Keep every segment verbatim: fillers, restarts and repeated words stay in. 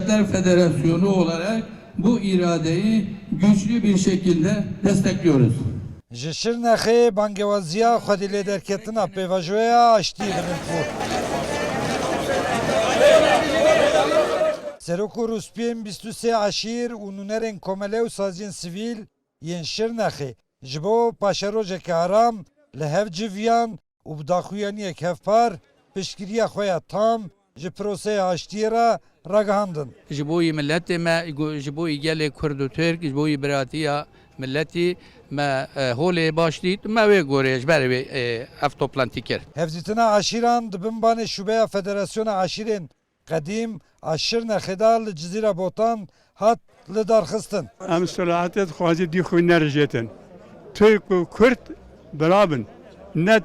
Federasyonu olarak bu iradeyi güçlü bir şekilde destekliyoruz. Ji Şirnexê bangewaziya xwedî lêderketina pêvajoya aştiyê bilind bû. Serok û rûspiyên bîst û sê eşîr û nûnerên komele û saziyên sivîl yên Şirnexê ji bo paşerojeke aram li hev civiyan û bi daxuyaniyek hevpar piştgiriya xwe ya tam ji proseya aştiyê re ragihandin. Ji bo yî miletê me, ji bo yî gelê Kurd û Tirk, ji bo yî biratiya miletî me holê baş dît, me wê gorê ji ber wê ev toplantî kir. Hevdîtina eşîran di bin banê Şubeya Federasyona Eşîrên Qedîm a Şirnexê de li Cizîra Botan hat lidarxistin. Em selahatê dixwazî dî xwî nerijêtin. Tirk û Kurd bira bin. Ne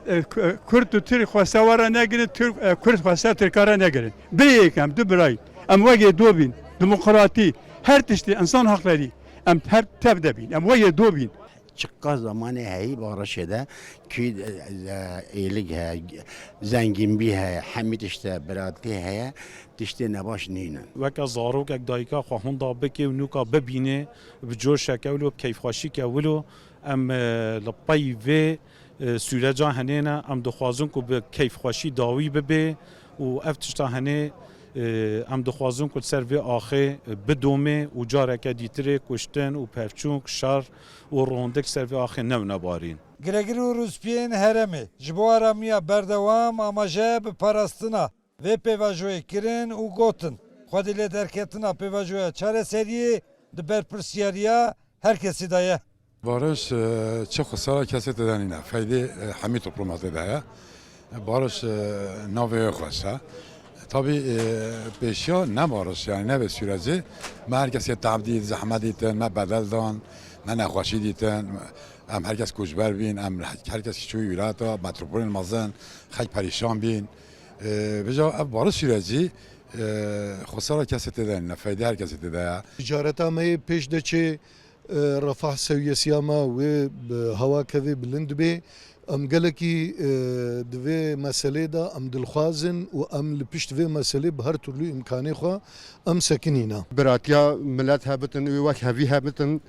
Kurd û Tirk xweste we re negirin, Tirk, Kurd xweste Tirka re negirin. Birê yek em, du birayî. Em wekê do bîn. Demokratî, her tiştê, însan haklerî. Em her tev de bîn. Em wekê do bîn. Çiqas zamanê heyî barişê de kî êlig heye, zengînbî heye, hemî tişt e, biratî heye, tiştê nebaş nînin. Weke zarokek dayika xwe hunda bike û nûka bibîne, bi coşeke wilo, bi keyfxweşîke wilo, em li pey vê sûreca henê ne, em dixwazin ku bi keyfxweşî dawî bibe û ev tişta henê em dixwazin ku li ser vê axê bidome û careke dîtirê kuştin û pevçûn, şer û rondek ser vê axê newne barîn. Giregir û rûspiyên herêmê ji bo aramiya berdewam amaje bi parastina vê pêvajoyê kirin û gotin, xwedî lêderketina pêvajoya çareseriyê di berpirsiyariya her kesî de ye. Barış, e, çi xisara kesê tê de nîne. Feydê, e, hemî topluma tê de ye. Barış, e, navê wê xweş e. Tabî, e, pêşiya ne barış, yani ne vê sürecê. Me her kesê tab dît, zehmet dîtin, me bedel dan, me nexweşî dîtin. Em her kes koçber bîn, em her kes çû wîlata, metropolên mezin, xelk perîşan bîn. E, vêca ev barış sürecî, e, xisara kesê tê de nîne, feydê her kesê tê de ye. Ticareta me yê pêş de çê, e, refah sewiyesiya me wê bi hewa kevê bilind bê. Em gelekî, e, di vê meselê de em dilxwaz in û em li pişt vê meselê bi her türlü îmkanê xwe em sekinîne. Biratiya milet hebitin, wê wek hevî hebitin,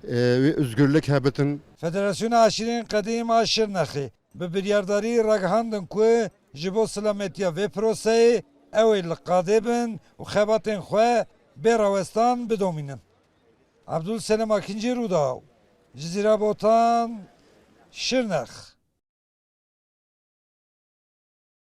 e, wê özgürlük hebitin. Federasyona Eşîrên Qedîm a Şirnexê bi biryardarî ragihandin ku ji bo silametiya vê proseyê ew ê li qadê bin û xebatên xwe bê rawestan bidomînin. Abdul Selim Akinci, Rûdaw, Cizîra Botan, Şirnex.